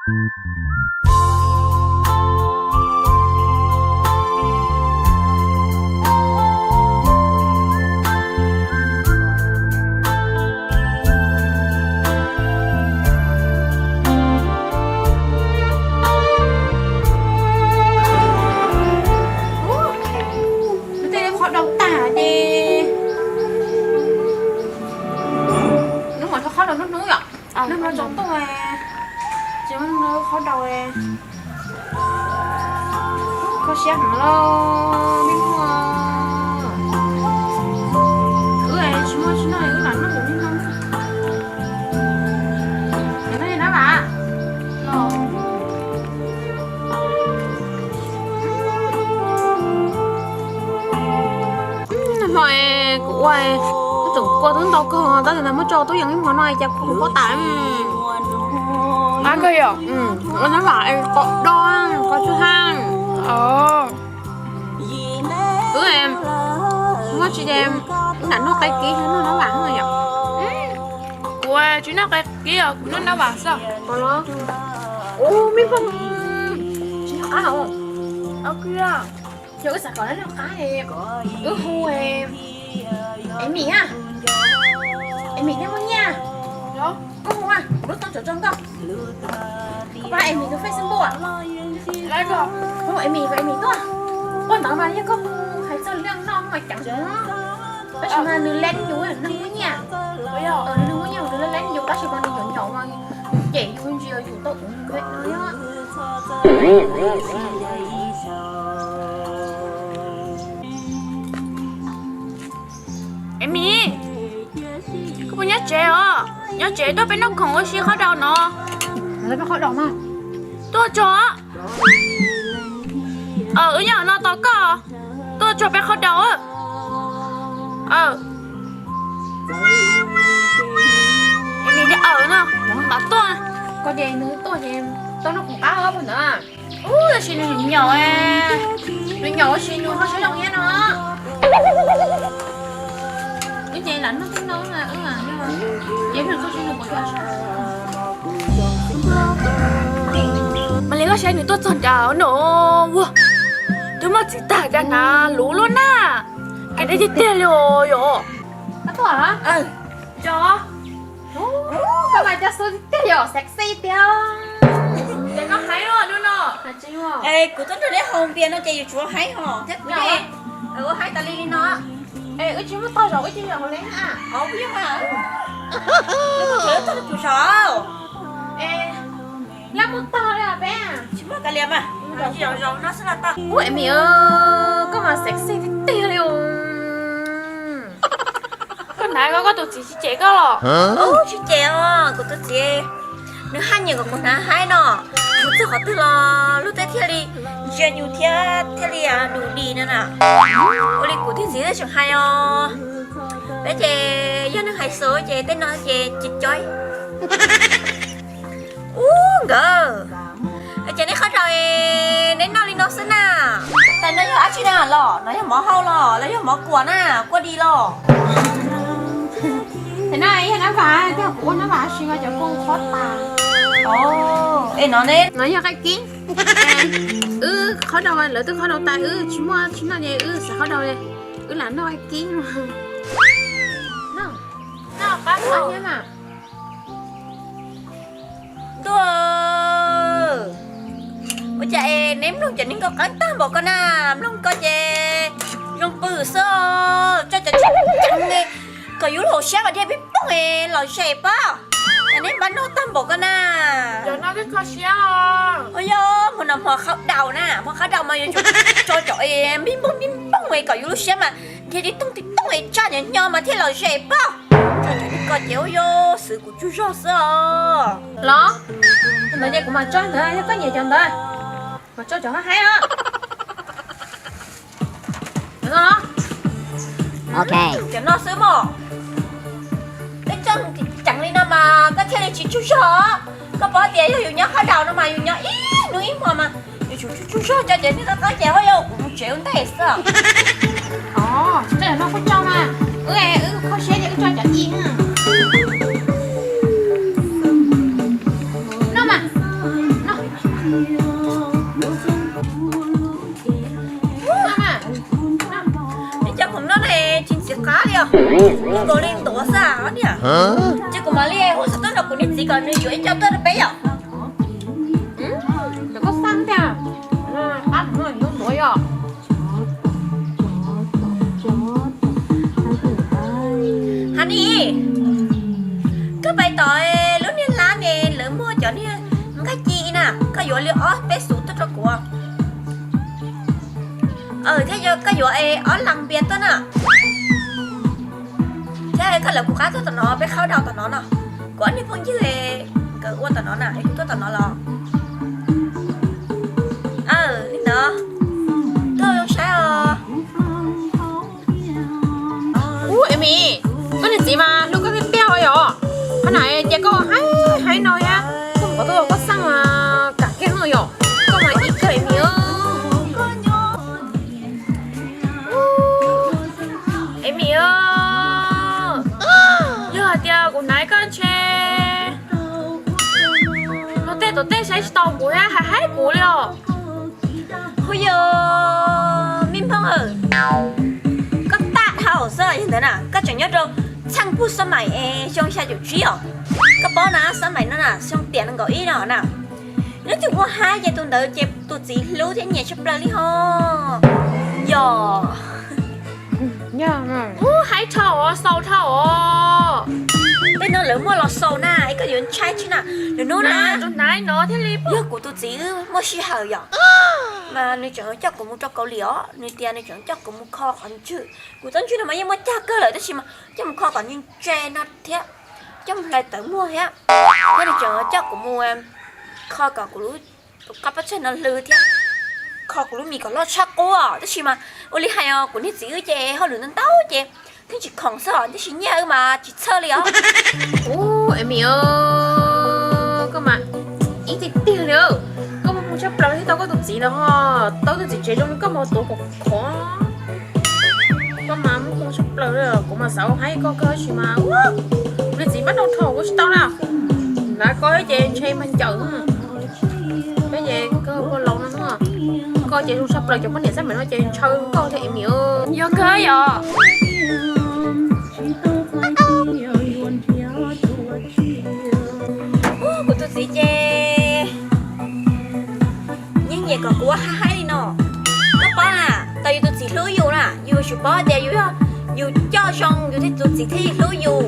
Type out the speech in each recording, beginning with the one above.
Nws tej qhov daus tag ces nws mam rho qhov daus hnub hnub yom. Nag hmo tsaus ntuj ces muab nws qhov daus. Kho siab heev los me muag. Wb tsis muaj tsis noj wb lam noj tus niag no. Noj nab vam los. Nag hmo kuv ua, kuv tseem kua twb ntau kawg tab sis muab tso tub yees ib hmo no cas kuv pob tas. Qab kawg yom. Ua nab vam qos do, qos tsuj haj. Wb muab tsis de, wb lam noj qe kib noj nab vam yom. Kuv tsis noj qe kib os, kuv noj nab vam xwb. Ua me phooj, tsis noj qab os. Yog wb xav kom noj qab, wb hu Emi a. Emi thiab muaj nyiaj, koj hu a, kuv lub tooj tsom tso nkauj. Koj pab Emi tus Facebook. Hu Emi kom Emi tuaj. Ua ntawd mas yog koj hu hais txog lub noj mas ceev heev. Tab sis mas nws leej yus, nws muaj nyiaj. Nws muaj nyiaj nws leej yus tab sis mas nws nyaum nyaum mas cem yus ntsis yus tau ua npe no. Emi, koj puas nyob tsev os? Nyob tsev tuaj peb noj khoom ua si qhov daus no. Qhov daus mas tuaj tso. Wb nyob no tos koj, tuaj tso peb qhov daus. Emi, aw no, mam tuaj. Koj ces nws tuaj ces tau noj khoom qab puag ntawd. Ub, tab sis nws nyaum, nws nyaum tab sis nws ho siab zoo thiab no. Wb ces lam noj tib no, ces nws txoj sia nws puas yuav. Mas li koj saib nws tuaj txog nrad no, ua, twb muaj txiv tag nrad hnav luv luaj na. Kev deb tiag tiag li os yom. Koj mas cov xwb tiag yom, sexy tiag. Ces koj haib os, no. Kuv tuaj nrog neb haus npias no ces yus tsuav haib hos thiab kuv ua haib tas li li no. Es wb tsis muaj tog zaum wb cia li haus li na. Ov, puas yog mas? Tog tus zaum. Yog muaj tog li peb tsis muaj kav liam mas, zaum zaum no xwb los tau. Ub, Emi, koj mas sexy tiag tiag li os. Koj hnav koj, koj tus txiv tsis cem koj los? Ub, tsis cem os, kuv tus txiv nws haj nyiam kom kuv hnav haib no. Mus txog qhov twg los luag tej thiaj li ntsia yus thiab thiaj li dus dis no na. Ua li kuv tus txiv twb tseem hais os. Peb ces yog neeg hais xwb ces tej no ces tsis cob. Ub nkawd, ces neb qhov daus neb noj li no xwb na. Tas no yog dab tsi na los? No yog mov hau los los yog mov kuam na, kuaj di los? Tam no yog nab vam, kuv ua nab vam tab sis mas cov kua qhob tas. Es no ne? No yog qaij kib. Wb qhob daus, lawv twb qhob daus tas, wb tsis muaj tsis noj ces wb xav qhob daus, wb lam noj qaij kib. Noj, noj qab qhob thiab mas. Ntuj, ua cas es neb mloog cov neeg nkauj qeeb tag npaum ko na? Mloog ko ces zoo pw xwb, coj cov tsis ceev kom yus lub hauv siab mas dhia pib pooj los zem pob. Cas neb npab noj tag npaum ko na? Ua yog hmo no hmo qhaub daus na, hmo qhaub daus mas yuav tsum tso cov npib npoog npib npoog kom yus lub siab mas dhia tib toog tib toog es tsaj nyob nyo mas thiaj los zem pob. Tso cov neeg ko ces ua yog xwb kuv tsaug zog xwb os. Los, ntawd ces kuv mam tso ntawd, yog koj nyiam cov ntawd, mam tso cov haib haib os. Cov no xwb mog. Tej tsooj ceev li no mas koj thiaj li tsis tsaug zog. Koj paub tias yog yus nyob qhob daus no mas yus nyob ib hnub ib hmo mas yus tsum tsaug zog, cov ces nej qab ces ua yog kuv mus tsev ua ntej xwb. Os, tso cov no kuj tso mas. Wb, wb kho siab ces wb tso cov i na. Noj mas. Ces kuv mam li hu xov tooj rau kuv niag txiv kom nws yuav ib co tuaj rau peb yom. Koj xaj tiag, qab no yuav ntuav yom. Honey, koj pais tom lub niag lab ne, lawv muag cov niag nqaij ci na, koj yuav li ob peb xuv tuaj rau kuv. Thiab koj yuav ob las npias tuaj na. Thiab koj lawv kuv qab tuaj tom no, peb qhaub dau tom no no. Kuv ob niag phooj ywg nkawd ua tom no na, es kuv tuaj tom no los. Li ntawd, tuaj zoo saib os. Ub, Emi, koj niag txiv mas hlub koj tiag tiag os yom. Qhov na ces koj haib haib no thiab, koj mus qhov twg koj xaj mas kam kiag no yom. Koj mas ib kawg Emi. Emi, yog hais tias kuv hnav koj ntshe luag tej tom tej saib tsis taus kuv thiab haib haib kuv li os. Hu yog me phooj, koj tag dhau xwb yog ntawd na, koj tseem nyob rau txheej pug xab maim xyoo xya caum tsib os. Koj paub na, xab maim no na xyoo tiam nees nkaum ib no na. Leej twg muaj haib ces tus ntawd ces tus txiv hlub thiab nyiam tshaj plaws li ho. Yog. Ub, haib dhau os, xaus dhau os. Tej no lawv muaj los xaus na, es koj yuav ntshai tsis na. Lwm hnub na, yog kuv tus txiv wb muaj sij hawm yom, mas nws tseem coj kuv mus rau Kaus Lim os, nws tias nws tseem coj kuv mus kho qhov ntswg. Kuv txoj ntswg no mas yeej muaj cag kawg lawm tab sis mas coj mus kho kom ntse ntse no thiab, coj mus hlais tawv muag thiab. Thiab nws tseem coj kuv mus kho kom kuv lub tus qab pob txha no hlw thiab, kho kuv lub mis kom loj tshaj qub os. Tab sis mas ua li hais os, kuv niag txiv wb ces hauj lwm ntau ntau ces thiaj tsis khoom xwb os, tab sis nyiaj wb mas tsis txhawj li os. Ub, Emi, koj mas ib tiag tiag li, koj muaj hmoo tshaj plaws li tau koj tus txiv ntawd ho, tau tus txiv tsev zoo li koj mas tuav kom khov. Koj mas muaj hmoo tshaj plaws li, kuv mas xav ua haib koj kawg tab sis mas kuv niag txiv mab rau dhau kuv tsis tau na. Hnav koj ces ntshe mag ncaws. Peb ces koj ua laus no, koj ces zoo tshaj plaws cov poj niam xab maim no ces ntshaw koj thiab Emi. Yog kawg yom. Ub, kuv tus txiv ces yeej nyiam kom kuv ua haib haib li no. Koj paub na, tau yus tus txiv hlub yus na, yus yuav tsum paub tias yus, yus coj zoo yus thiaj tus txiv thiaj li hlub yus.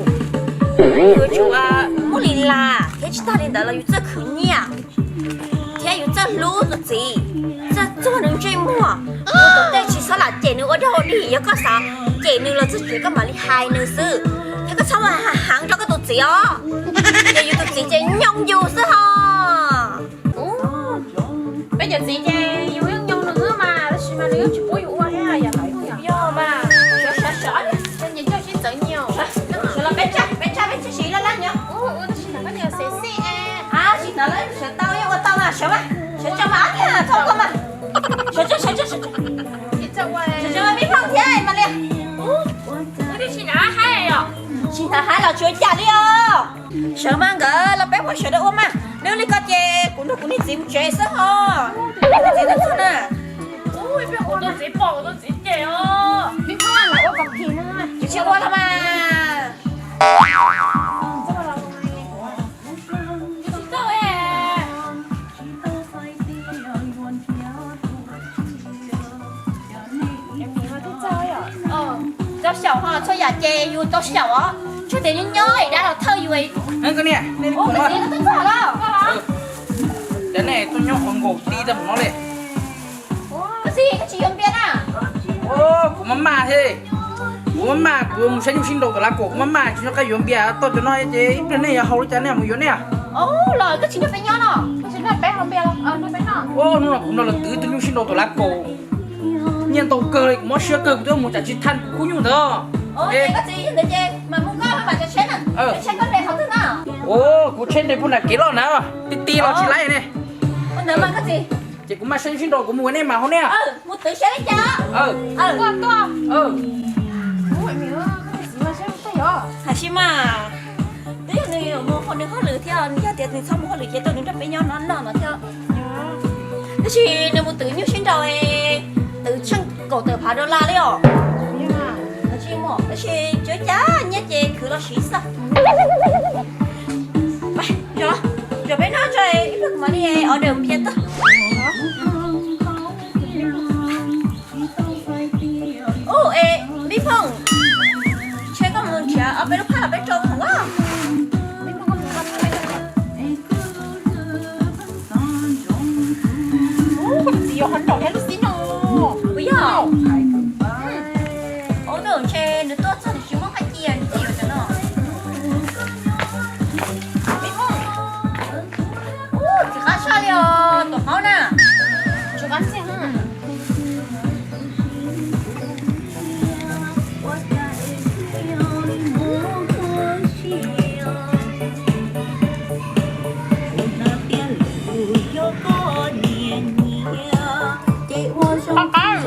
Yus yuav tsum muaj li las thiab tsis tag li ntawd los yus txawj khwv nyiaj thiab yus txawj hlub tus txiv, txawj txuag nws ntsej muag. Yus tus tej tsis txhob lam cem nws ua dog ua dig, yog koj xav cem nws los txog tsev koj mam li hais nws xwb, thiab koj txhob mus heev rau koj tus txiv os. Ces yus tus txiv ces nyoo yus xwb ho. Peb cov txiv ces yus yeej nyoo nws mas tab sis mas nws yeej tsis pub yus ua thiab yom. Yog mas, sawv sawv sawv, nyias coj sib txawv nyias. Sawv los peb tsa, peb tsa peb tsa siv laj laj nyob. Tab sis hnov koj niag xev xij es. Tsis hnov lawm, sawv tau yeej ua tau mas, sawv mas, sawv tso mas, ob niag txhob kua mas. Sawv tso, sawv tso, sawv tso. Sawv tso mas peb phooj thiab mas li. Tsis hnov haib los tsuav cas li os. Sawv mas nkawd los peb phooj sawv daws ua mas. Nws li ko ces kuv nrog kuv niag txiv mus tsev xwb ho. Kuv niag txiv twb txog na. Kuv tus txiv pom kuv tus txiv cem os. Tsis ua los mas. Tau xyaum ho txhua yam ces yus tau xyaum os. Tsuas tias nyob nyob es dab los thawj yus. Koj niam, nej twb txog los? Cas nej tuaj nyob qhov nkaus ti tag mus no li? Koj txiv, koj tsis yuav npias na? Kuv maj maj thiab. Kuv maj maj, kuv mus saib nyuj sib nraus tom lav kaum, kuv maj maj tsis nco qab yuav npias, tau cov no ces ib pliag nej yuav haus li cas nej mus yuav nej. Los koj tsis nrog peb nyob no, koj tsis nrog peb haus npias los nrog peb noj. Hnub no kuv nrog lawv twv tus nyuj sib nraus tom lav kaum, nyiaj ntau kawg li, kuv mob siab kawg, kuv twb mus tsam tsis tha kuv khub nyuj ntawd. Koj txiv, yog ntawd ces mas mus koj mas tsav tsheb na. Tsheb koj nres qhov twg na? Kuv tsheb nres puag nram kev loj na, ti ti los tsis laib ne. Ua ntawd mas koj txiv. Ces kuv maj saib nyuj sib nraus kuv mus ua nej mas haus nej. Mus twv saib li cas. Tuaj, tuaj. Hais sib mas, twb yog nws mus haus nws hauj lwm thiab, yog tias nws txhob mus hauj lwm ces tuaj nws nrog peb nyob no no no thiab. Tab sis nws mus twv nyuj sib nraus, twv tsheej kaum tawm phav dollar li os. Tsis mus Tab sis tsis ua cas, nyiaj ces khwv los siv xwb. Zaum peb noj tso, ib pliag kuv mam li order mus phiav tag. Ub, es Pib Phooj, ntshe koj mus nrhiav ob peb lub phaj los peb rau khoom as. Ub, koj tus txiv yuav hov nraum thiab lub xib no. Kuv yog. Ub, ntshe nws tuaj txog nws tsis muaj nqaij ci, nws thiaj yuav cov no. Pib Phooj. Ub, txiv qab saj li os, tuam qaub na. Tsis qab txiaj. Qab qab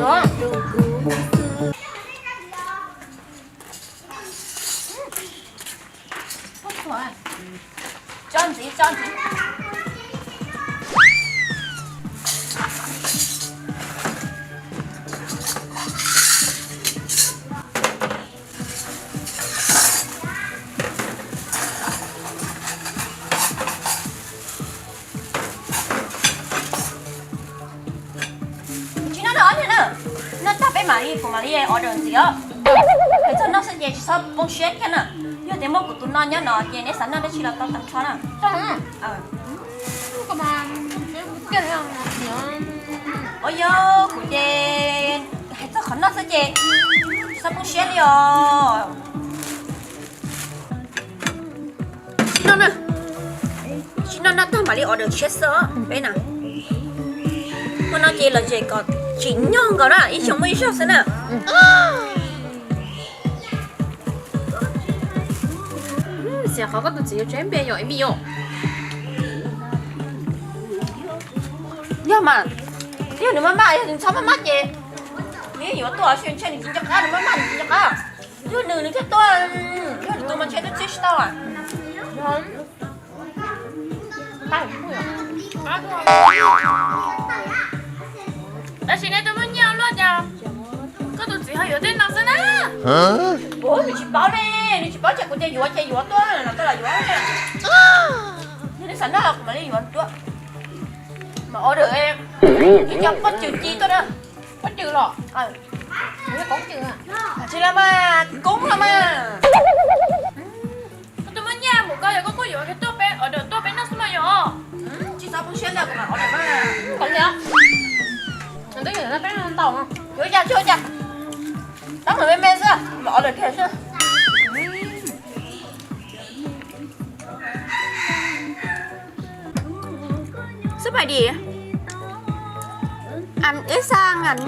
lawm. Tso ntxiv, tso ntxiv. Tsis noj rau ob niag na, noj tag peb mam li, kuv mam li order ntxiv os. Hais txog noj xwb ces tsis txhob poob siab kiag na. Yog tias muaj kuv tus no nyob no ces neb xav noj dab tsi los tau tag nrho na. Ua yog kuv ces hais txog qhov noj xwb ces tsis txhob poob siab li os. Tsis noj na, tsis noj, noj tag mam li order tshiab xwb peb na. Hmo no ces lom zem kom tsim nyog nkaus na, ib xyoos muaj ib zaug xwb na. Xyov qhov koj tus txiv yuav tsev npe yom, ib me yom. Yog mas, yog nws maj maj, yog nws txhob maj maj ces nws yuav tuaj, ntshe nws tsis nco qab, nws maj maj nws tsis nco qab. Yog nws nws thiaj tuaj, yog nws tus mas ntshe twb txib tsis tau. Tab sis nej twb muaj nyiaj luaj cas koj tus txiv ho yuav tej no xwb na. Ua, nws tsis paub ne, nws tsis paub ces kuv tias yuav ces yuav tuaj, los tuaj los yuav. Yog nws xav noj los kuv mam li yuav tuaj. Mas order ib co pob cws ci tuaj na. Pob cws los? Tsis los mas, koob los mas. Koj twb muaj nyiaj mus koj yog koj kuj yuav kiag tuaj peb order tuaj peb noj xwb mas yog. Tsis txhob poob siab ntag, kuv mam order mas. Kom li os. Twb yuav peb ntau. Yuav cas tsis ua cas. Tab mas me me xwb, mam order kiag xwb. Xub pais dim. Ăn ib xaa ngàn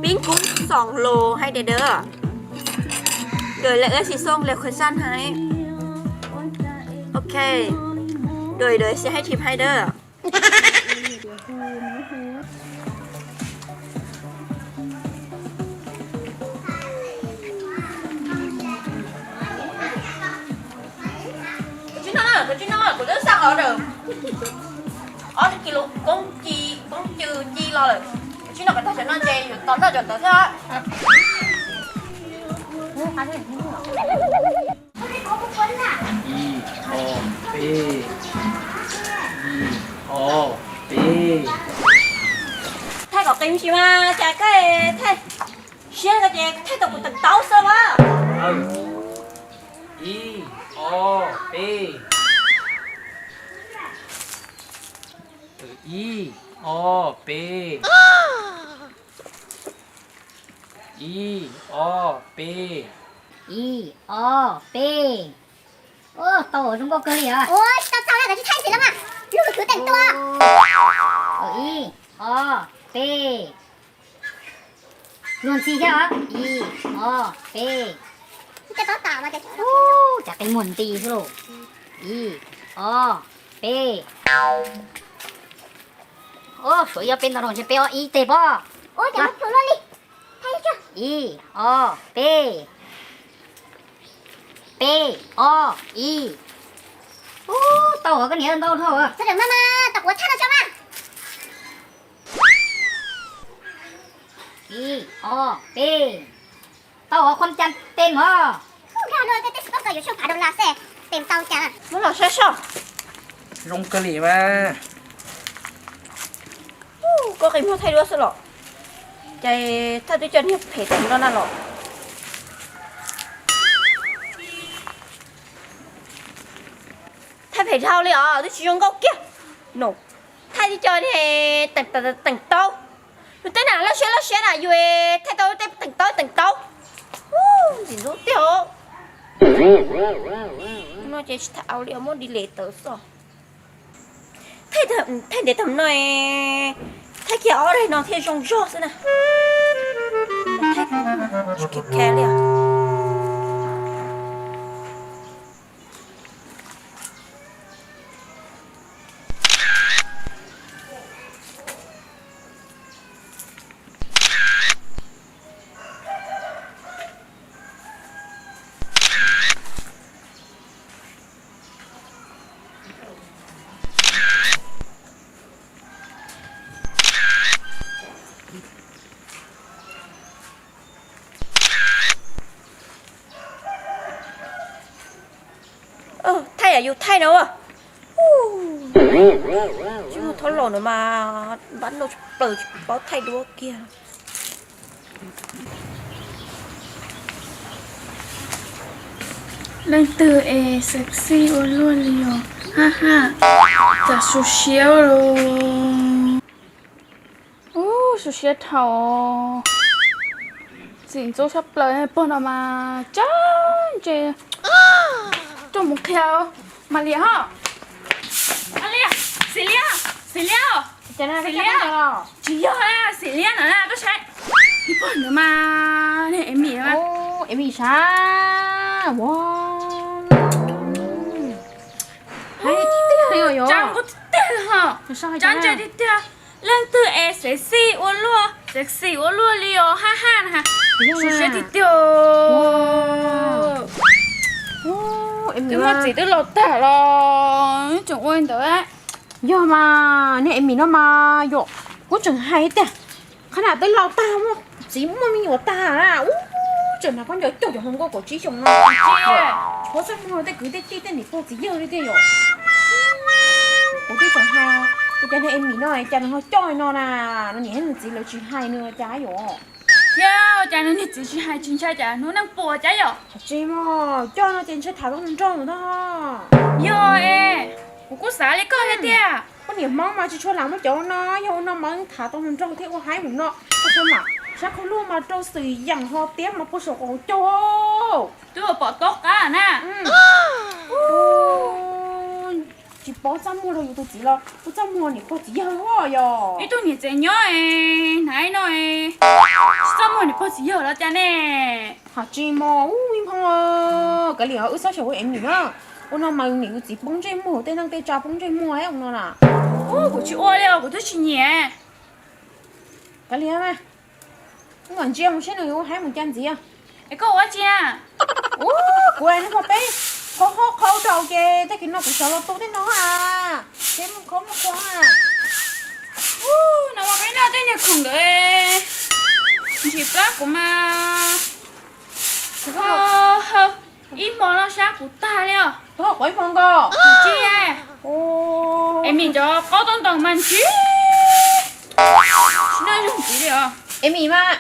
pin cúng sỏng lồ hay để đỡ. Gửi lại ước gì sông lều khởi săn hãy. Ok. Gửi đuổi sẽ hay chịp hay đỡ. Tsis noj, kuv tsis noj, kuv twb xa order ob kis lus koob ci, koob cws ci los lawm. Tsis noj, kuv tag cov no ces yuav tos noj cov ntawd xwb. Ib, ob, peb. Ib, ob, peb. Thaij kom qis ntsis mas cas koj thaij siab koj ces thaij tau kuv teem taub xwb mas. Ib, ob, peb. Ib, ob, peb. Ib, ob, peb. Ib, ob, peb. Ua, tau zoo nkauj kawg li os. Ua, tsis tau txaus na, koj tsis thaij ntxiv los mas. Lub khwv teem tua. Ib, ob, peb. Luag ntxhi thiab os. Ib, ob, peb. Ub, cas qi muag nti xwb lauj. Ib, ob, peb. Ub, suav ib ob peb ntau no ntshe peb ob ib teg pob. Ib, ob, peb. Peb, ob, ib. Ub, tau koj niam ntau dhau. Ib, ob, peb. Tau ua khuam cas tes mog. Muab los saib soj. Zoo kawg li mas. Koj qi muag thaij duab xwb los? Ces thaij twb coj niag phem tag no na los. Thaij phem dhau li os, twb tsis zoo nkauj kiag. No, thaij twb coj niag teem taub. Nws tej nam loj siab loj siab na, yus thaij tau tej teem taub teem taub. Ntxim ntxub tiag. No ces tsis thaij au li, muab delete tawm xwb. Thaij ntev tag no, thaij kiag ob daim no thiaj zoo zog xwb na. Thaij tsis khev khev li. Thaij yam yus thaij no. Tsis muaj thaub laus no mas npab noj tsis plaws tsis paub thaij duab kiag. Leej twg es sexy ua luaj li os, ha ha. Cas su siab los. Ub, su siab dhau. Ntxim ntxub tshaj plaws, pog no mas tsa ntse. Tuaj mus qhia Mas Liam ho. Mas Liam, Xim Liab, Xim Liab, Xim Liab. Tsis yog, Xim Liab no na, koj saib. Pog no mas, niag Emi mas. Emi sav. Tsa nkauj tiag tiag ho. Tsa ntse tiag tiag. Leej twg es sexy ua luaj, sexy ua luaj li os, ha ha na. Su siab tiag tiag. Twb muaj txiv twb laus tag los tseem ua li ntawd. Yog mas, niag Emi no mas yom, kuv tseem hais tiag, qhov nam twb laus tag, muaj txiv muaj me nyuam tag na, ub, tseem hnav khaub ncaws cuag cov hluas nkauj kaum tsib xyoos no. Tshuav txaj muag tej kwv tej tij tej niam pog txiv yawg li tiag yom. Kuv twb tseem hais, ua cas niag Emi no cas nws ho coj no na, no niam thiab nws txiv lawv tsis hais nws cas yom. Thiab ua cas nws niag txiv tsis hais tsis ntshai cas hnub neej puas cas yom. Tsis mas, coj no ces ntshai tham tau mus nraug ntag. Yog es, kuv kuj xav li koj thiab tiag. Poj niam Hmoob mas tsis tshua lam muab cov ua no, yog ua no mas tham tau mus nraug thiab ua haib mus no. Koj saib mas, sab khau luaj mas rau xwm yeem ho tiab mas puag saum qaum caug. Twb ua pom tob qab na. Tsis paub txaj muag rau yus tus txiv los kuj txaj muag niam pog txiv yawg yom. Ib tug niam txiv nyob es hnav no es tsis txaj muag niam pog txiv yawg los cas ne. Hos tsis mos, ub, me Hmoob, kav liam, wb txhob xyaum ua Emi na. Ua no mas niam yus txiv poob ntsej muag, tej neej tej tsa poob ntsej muag ua no na. Ub, kuv tsis ua li os, kuv twb tsis nyiam. Kav liam mas, wb mam ntsia mus saib nws yuav ua haib mus cas ntxiv. Es koj ua dab tsi na? Ub, kuv es nws ho peb qhov qhov qhau rau ces tag kis no kuv sawv los tu tej no a. Ces mus qhov mus qhua a. Ub, no ua peb noj tej niag khoom ntawd ntsis plab kuv mas. Ib hmo no sab kuv tag li os. Tus ho quav ib hmo nkaus. Tsis, Emi cov qaub tau ntoos mas ntsis. Tsis noj zoo ntxiv li os. Emi mas,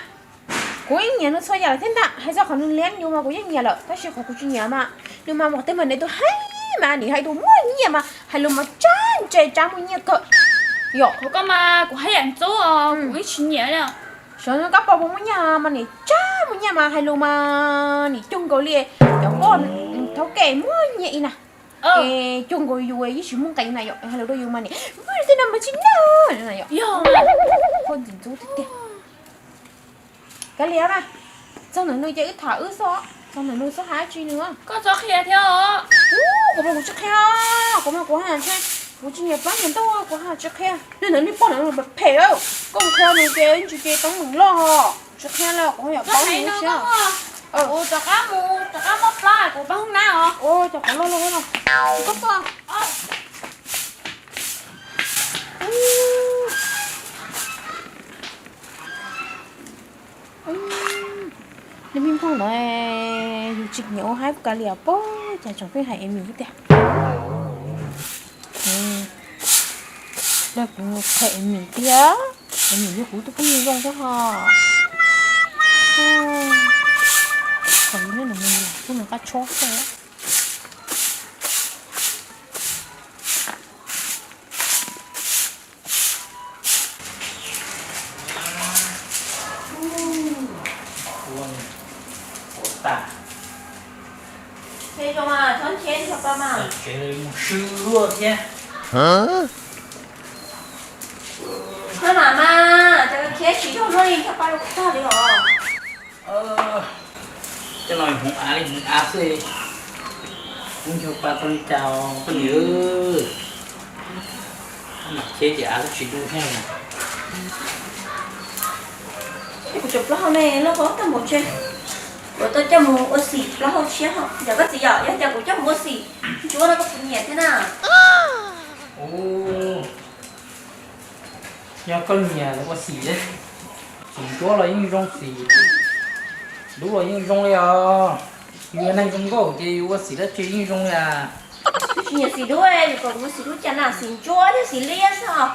kuv yeej nyiam nws txhua yam lawm thiab ntag. Hais txog qhov nws liab yus mas kuv yeej nyiam lawm, tab sis qhov kuv tsis nyiam mas nws mas muaj tej mas nws tus hais mas nim hais tus muaj nyiaj mas hais lus mas tsa ntse tsa muaj nyiaj kawg. Yog, qhov koj mas kuv haj yam ntxub os, kuv yeej tsis nyiam li. Sawv kab pom puas muaj nyiaj mas nim tsa muaj nyiaj mas hais lus mas nim cuag nkaus li cov poj thaub kem muaj nyiaj ib na. Es cuag nkaus yus yeej tsis muaj nqis na yom, hais lus rau yus mas nim, tej no mas tsis noj na yom. Yog, koj ntxim ntxub tiag tiag. Kav liam mas, txog ntawm nws ces wb tham wb xwb, txog ntawm nws txhob hais dab tsi nws. Koj txhob qhia thiab os. Kuv mas kuv tsis qhia, kuv mas kuv haj ntshe, kuv tsis nyiam plab nyiam ntaug kuv haj tsis qhia. Nws ntawd niag poj ntawd phem, koj mus qhia nws ces ntsis ces teeb meem loj, tsis qhia los kuv yam paub nws siab. Kuv rov qab mus, rov qab muab plab kuv pab hoob nab os. Ua cov qhov loj loj los koj tuaj. Nws me nphooj ntawd Niam ua haib kav liam pog cas tseem pheej hais Emi tiag. Dag kuv qhia Emi tiag, Emi yog kuv tus phooj ywg zoo thiab ho. Qhov no nws mus kuj nws qab tshuab xwb. Tsev zoo mas, tsev mus swb luaj thiab. Maj mam mas, cov khiav tsis zoo luaj li, ncho pa rau kuv tag li os. Coj los hmoov av li hmoov av xwb, kuv ncho pa tau li cas poj niam. Khiav ces av tsis du thiab. Kuv cov plaub hau ne, loj qhov tag npaum ntshe, kuv tau coj mus ua xim plaub hau tshiab ho. Yog koj txiv yom, yog tias kuv coj mus ua xim ntsuab no koj puas nyiam thiab na? Yog koj nyiam ua xim, xim ntsuab los yeej zoo, xim dub los yeej zoo li os. Yus yog neeg zoo nkauj ces yus ua xim dab tsi yeej zoo li as. Tsis nyiam xim dub, yus kom kuv ua xim dub cas na, xim ntsuab thiab xim liab xwb os.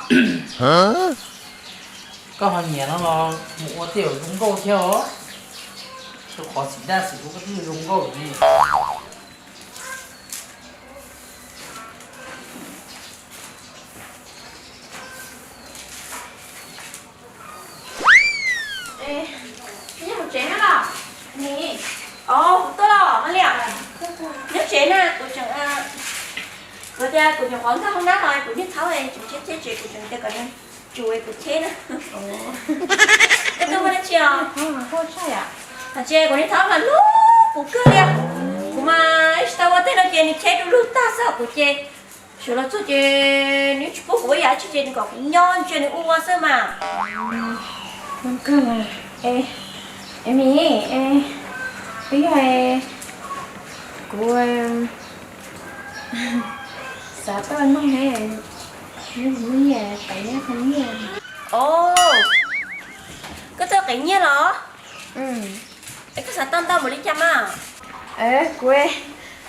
Koj ho nyiam no los mus ua tej zaum zoo nkauj thiab os. Rau qhov xim daj xim dub koj twb zoo nkauj li. Nyob hauv tsev na los? Ni, o, kuv tuaj los Maj Liam. Nyob tsev na, kuv tseem, kuv tias kuv nyuam qhuav nkag hoob nab los kuv niag thaub tseem cheb cheb tsev, kuv tseem tias kom nws tsuav kuv cheb na. Koj tuaj muaj dab tsi os? Hais tias kuv niag thaub mas hlub kuv kawg li. Kuv mas tsis tau ua tej no ces nws cheb du lug tag xwb, kuv ces sawv los txog ces nws tsis pub kuv ua yam dab tsi ces nws kom kuv nyob ntsia nws ua xwb mas. Kawg, es, es Mim, es, twb yog kuv xav tau noj ne, nws mus nyiam qev nyiaj qhov nyiaj. Os, koj tau qev nyiaj los? Es koj xav tau ntau npaum li cas mas? Kuv,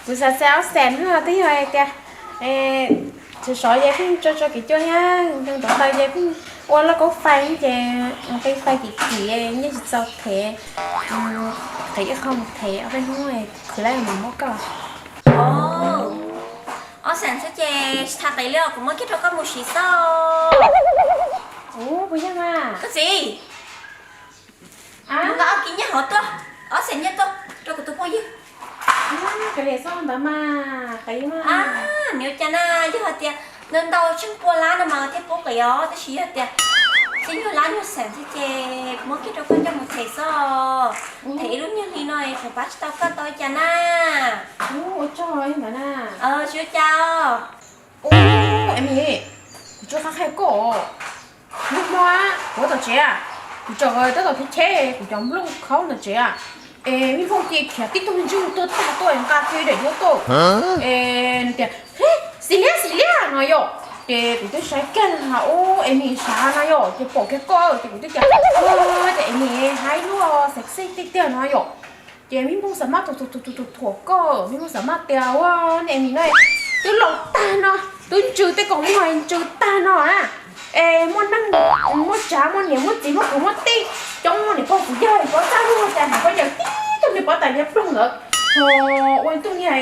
kuv xav xav ob xees no twb yog tias sov sov ces pheej tso tso kev cua thiab, ntau ntau ces pheej ua lauj kaub fais ces qe fais kim kim nyiaj tsis txaus them, qev ib qho mus them ob peb hnub khwv lawm mam muab koj. Ob xees xwb ces tsis tas qev li os, kuv muab kiag rau koj mus siv xwb. Ua puas yog mas? Koj txiv, mus nqa ob kis nyiaj hauv tuaj, ob xees nyiaj tuaj rau kuv tus phooj ywg. Qev li xwb ntawd mas qev mas. Nws ua cas na, yog hais tias ntau ntau tsheej pua lab no mas thiaj pub qev os, tab sis yog tias txij nyuag lab nyuag xees xwb ces muab kiag rau koj coj mus them xwb. Them ib lub nyuag hli no tseem pab tsis tau koj tau li cas na. Ua tsaug ntawd na. Tsis ua cas. Ua, Emi, kuv tsuas qab qhia koj, hnub no kuv tom tsev, kuv tsom tab tom cheb cheb kuv cov nplooj khaub ntawm tsev, es Vij Nphooj cia khiav tib tug me ntsis tuaj tag tuaj nqa kiag daim duab tuaj, es nws tias, Xis Liab, Xis Liab no yom. Ces kuv twb saib kiag na, ua Emi sav no yom, ces pom kiag koj ces kuv twb tias, Ua, ces Emi haib luaj sexy tiag tiag no yom. Ces Vij Nphooj xav maj thuam thuam thuam thuam koj, Vij Nphooj xav maj tias, Ua, nej Emi no twb laus tag no, twb ntsws tej kaus mom ntsws tag no na, es muaj neej muaj tsav, muaj niam muaj txiv, muaj kwv muaj tij, coob muaj niam pog kuv yawg, pov txaj muag cas hais koj yawm tib tug niag pov tais niag ploog ntawd. Ua ib tug niag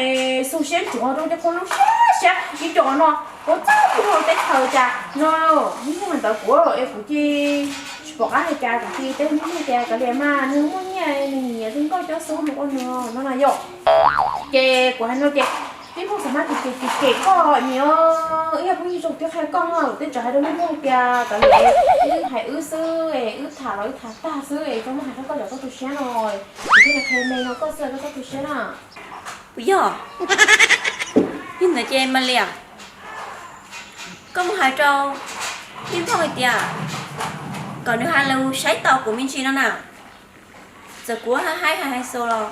xu siab ntsuav rau cov phooj ywg siab siab ib co no, pov txaj muag teb chaws cas no. Vij Nphooj ntawd kuv es kuv cia tsis pom qab hais cas, kuv cia teb Vij Nphooj tias kav liam mas, nws muaj nyiaj nws nyiam zoo nkauj cob xub nws ua nws no na yom. Ces kuv hais no ces Vij Nphooj xav maj tis tis tis kem koj niam, wb yog phooj ywg zoo twb qhia koj, kuv twb tseem hais rau Vij Nphooj tias kav liam, wb hais wb xwb, wb tham los wb tham tag xwb, txhob muab hais rau koj cov koj tu siab no. Kuv thiaj li qhia me no koj xwb, koj tu siab na. Puas yog? Yog ntawd ces Maj Liam, koj mus hais rau Vij Nphooj hais tias kom nws hais lus saib taus kuv me ntsis no na. Txawm kuv haib haib hais hais xaus los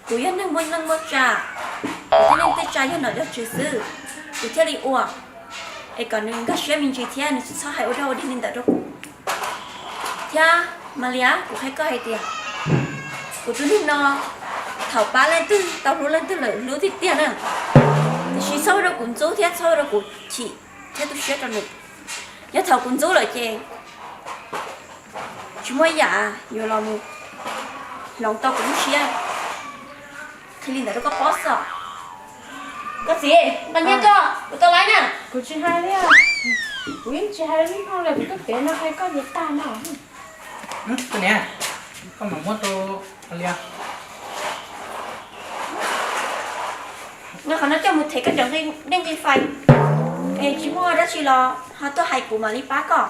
kuv yog neeg muaj neej muaj tsa, kuv tej neej tej tsa yog nom yog tswv xwb, kuv thiaj li ua. Es kom nws nkag siab me ntsis thiab nws tsis txhob hais ua dog ua dig li ntawd rau kuv. Thiab Maj Liam, kuv qhia koj hais tias kuv tus neeg no Thaum pab leej twg tau hlub leej twg lawm hlub tiag tiag na, tiam sis txhob ua rau kuv ntxub thiab txhob ua rau kuv chim thiab tu siab rau nws. Yog thaum kuv ntxub lawm ces tsis muaj yam yuav los mus hloov tau kuv lub siab. Qhia li ntawd rau koj paub xwb. Koj txiv, nqa nyiaj koj, kuv tau laiv na. Kuv tsis hais li, kuv yeej tsis hais li no lawm, kuv tuaj pem no hais koj ces tag no. Koj niam, koj mam muab rau li. Nqa qhov no coj mus them koj cov dej nqi fais, es tsis muaj dab tsi los ho tuaj hais kuv mam li pab koj.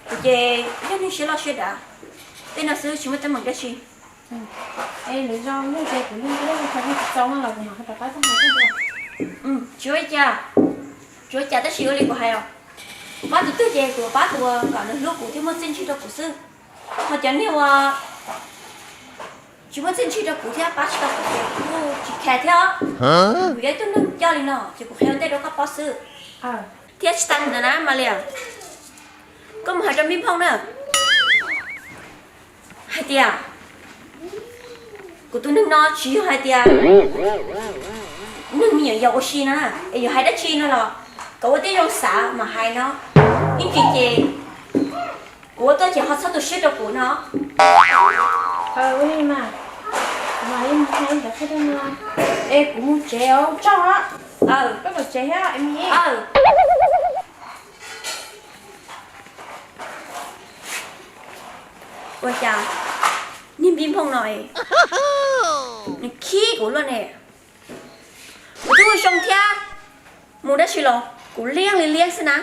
Kuv ces yog neeg siab loj siab dav, tej no xwb tsis muaj teeb meem dab tsi. Es lwm zaus yog tias kuv li ntawd kuv tsis txaus no los kuv mam ho rov qab tuaj hais koj dua. Tsis ua li cas, tsis ua li cas tab sis ua li kuv hais os, kuv pab tus twg ces kuv pab tus uas kom nws hlub kuv thiab muaj txiaj ntsig rau kuv xwb. Ho cov niag uas tsis muaj txiaj ntsig rau kuv thiab pab tsis tau kuv ces kuv kuj tsis khav thiab. Kuv yog ib tug neeg coj li no ces kuv qhia ua ntej rau koj paub xwb. Thiab tsis tas li ntawd na Mas Liam, koj mus hais rau Mej Phooj na hais tias kuv tus neeg no tsis yog hais tias neeg me nyuam yaus ua si no na, es yuav hais dab tsi no los kom ua tib zoo xav mas hais no, ib ntsis ces kuv ua tuaj ces ho txhob tu siab rau kuv no. Ua li mas, kuv mam li mus hais ntawd qhia rau nws. Es kuv mus tsev os, tsaug os. Koj tom tsev thiab es mus. Ua cas niag Npib Nphooj no nws khib kuv luaj ne? Kuv twb ua zoo thiab mus dab tsi los kuv liab li liab xwb na.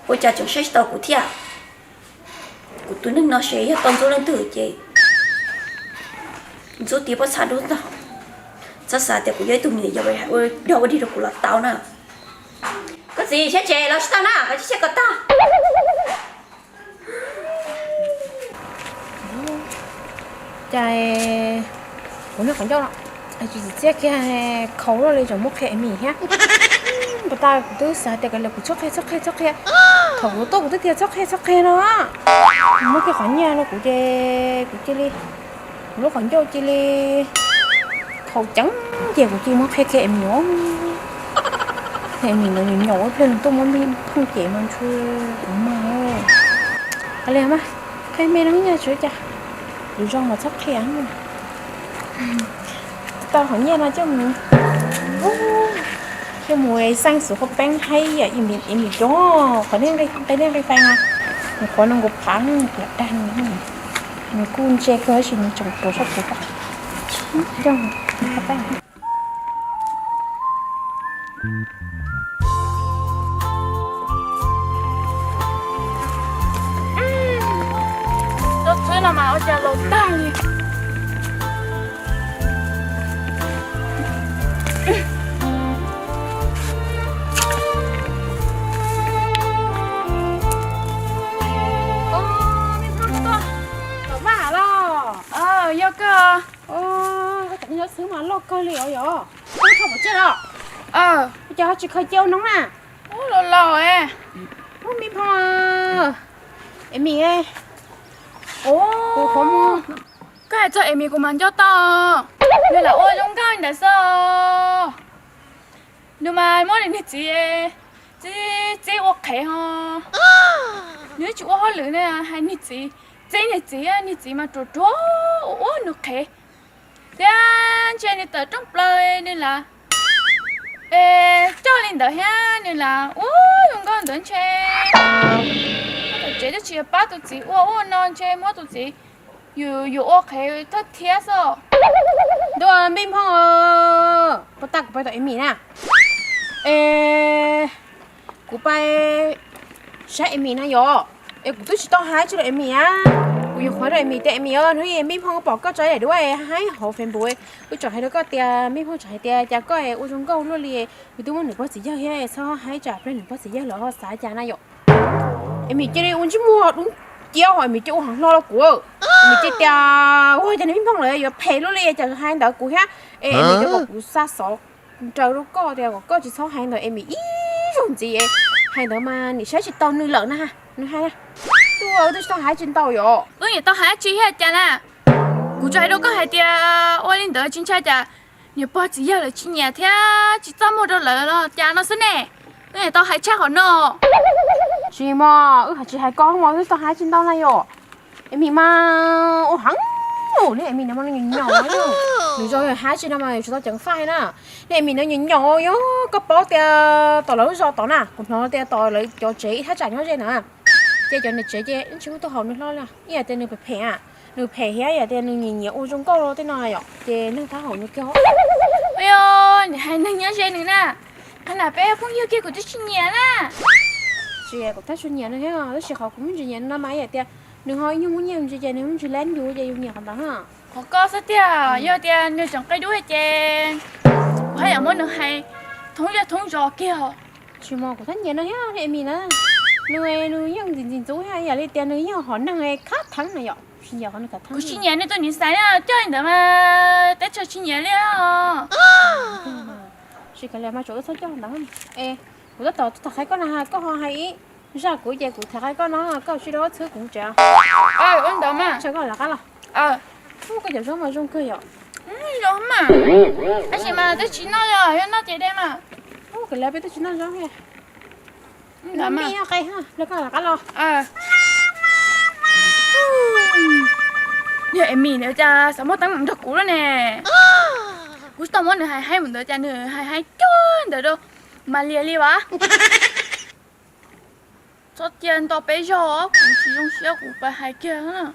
Ua cas tseem saib tsis taus kuv thiab? Kuv tus neeg no ces yog tau ntxub leej twg ces ntxub tias pob txha dub ntag. Txhob xav tias kuv yog ib tug me nyuam yaus ua dog ua dig rau kuv los tau na. Koj txiv, saib tsev los tsis tau na, koj tsis saib kom tag. Cas kuv niag qhov ncauj no tsis txiaj kiag, khaus luaj li tseem muab qhia Emi thiab. Pas tas kuv twb xav tias kav liam kuv txhob qhia txhob qhia txhob qhia, thaum kuv tuaj kuv twb tias txhob qhia txhob qhia no. Muab kiag qhov nyiaj rau kuv ces kuv cia li, kuv lub qhov ncauj cia li khaus ceev ces kuv cia li muab qhia kiag Emi os. Emi ntawd nyaum nyaum ua pliag nws tuaj muab Npib Nphooj cem mas ntshe kuv mag. Li mas qhia me no nyiaj tsis ua cas, lwm zaus mas txhob qhia. Tau qhov nyiaj no coj mus, coj mus xeeb xuv qhov peeb haib yam Emi coob, qhov nqi fais mas nws qhuav no nkaus phav lam dag nws, nws kuj ntse kawg tab sis nws tseem ruam sab puv. Txhob txwb no mas ua cas laus tag li. Tom Maj los? Yog kawg. Koj tam niag xwb mas loj kawg li os yom. Koj thov pom tseg los? Ua cas ho tsis khaws cia ua noob na? Ub, laus laus. Ub, Npib Nphooj, Emi, kuv qhuav mus, koj hais txog Emi kuv mas nco tau. Nws lam ua zoo nkauj ntawd xwb. Nws mas muab nws niag txiv txib, txib ua qhev ho. Nws tsis ua hauj lwm ne, hais niag txiv, txib niag txiv, niag txiv mas ruam ruam ua ua nws qhev. Thiab ntshe nws tawm rooj plaws nws lam, es coj li ntawd thiab nws lam ua zoo nkauj ntawd ntshe. Tsev twb tsis yog pab tus txiv ua ua no ntshe muab tus txiv, yus, yus ua qhev thawj thiab xwb. Ntuj, Npib Nphooj, puas tas kuv pais tom Emi na? Es kuv pais saib Emi na yom, es kuv twb tsis tau hais tsi rau Emi na. Kuv yuav qhuav rau Emi tias Emi, hnub Npib Nphooj pom koj tso daim duab haib hauv Facebook, wb tseem hais rau koj tias Npib Nphooj tseem hais tias cas koj ua zoo nkauj luaj li, yus twb muaj nws pog txiv yawg thiab, txhob haib tsam pliag nws pog txiv yawg lawm ho xav cas na yom. Emi cia li ua ntsej muag dub nciab ho Emi cia ua heev hlo rau kuv. Emi cia tias ua cas Npib Nphooj lawv yuav phem luaj li cas hais ntawd kuv thiab. Es Emi cia kom kuv xa xov nraws rau koj tias kom koj tsis txhob hais ntawd Emi ib zaug ntxiv. Hais ntawd mas nim saib tsis taus nws lawm na. Nws hais na, twb tsis tau hais tsis ntau yom. Wb niam tau hais tsi thiab cas na? Kuv tsuas hais rau koj hais tias ua li ntawd tsis ntshai cas niam pog txiv yawg lawv tsis nyiam thiab tsis txaj muag rau lawv los cas no xwb ne. Wb niam tau hais tshaj qhov no. Tsis mas, wb hais tsis hais koj mas wb tau hais tsis ntau na yom. Emi mas ua heev, niag Emi no mas nws nyoos nyoos, nws zoo hais tsis no mas tsis tau ceev faj na. Niag Emi no nyoos nyoos yog koj paub tias tom lawv lub zos tod na, kuv hnov tias tom lawv cov tsev ib thaj tsam nyob ze na, ces cov niam tsev ces tsis muaj tuaj haum nws hlo li, ib yam tias nws phem phem, nws phem thiab yam tias nws nyiam nyiam ua zoo nkauj tej no yom, ces neeg thab haum nws kiag. Ua yog hais neeg nyob ze nws na, qhov na peb phooj ywg kiag kuv twb tsis nyiam na. Tsis, kuv tab sis nyiam nws thiab, tab sis qhov kuv muaj ntsis nyiam nws no mas yam tias nws ho ib nyuag muaj nyiaj ntsis ces nws muaj ntsis lab ncu ces yus nyiam qhov ntawd na. Qhov koj xwb tiag, yog tias nws tseem qia dub ces kuv haj yam muab nws hais thoob zej thoob zos kiag. Tsis mas kuv thab nyiam nws thiab, Emi na, nws, nws yeej ntxim ntxim ntxub thiab yam li tias nws yeej hom neeg khab theeb na yom, tsis nyiam qhov nws khab theeb. Kuv tsis nyiam nws tus niam xaiv coj li ntawd mas teb chaws tsis nyiam li os. Tsis kav liam mas tsuas wb txhob coj ntawd. Es kuv tab tom tham qhia koj na, koj ho hais ib zaj kuv ces kuv tham qhia koj no, koj tsis rau txhwb kuv tsev. Ua ntawd mas. Koj lawv qab los. Ub, koj cov zaub mas zoo kawg yom. Zoo mas. Tab sis mas twb tsis noj li, yog noj ces de mas. Ub, kav liam peb twb tsis noj zaub li. Noj qe, koj lawv qab los. Niag Emi ntawd cas xav muaj teeb meem nrog kuv lawm ne. Kuv tsis tau muab nws hais haib mus ntawd cas nws hais haib cuag ntawd rau Malia li as. Txhob cia nto peb zaug, kuv tsis zoo siab kuv pab hais kiag.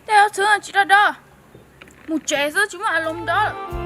Tej zaub txhwb tsis do do, mus tsev xwb tsis muaj a loo do.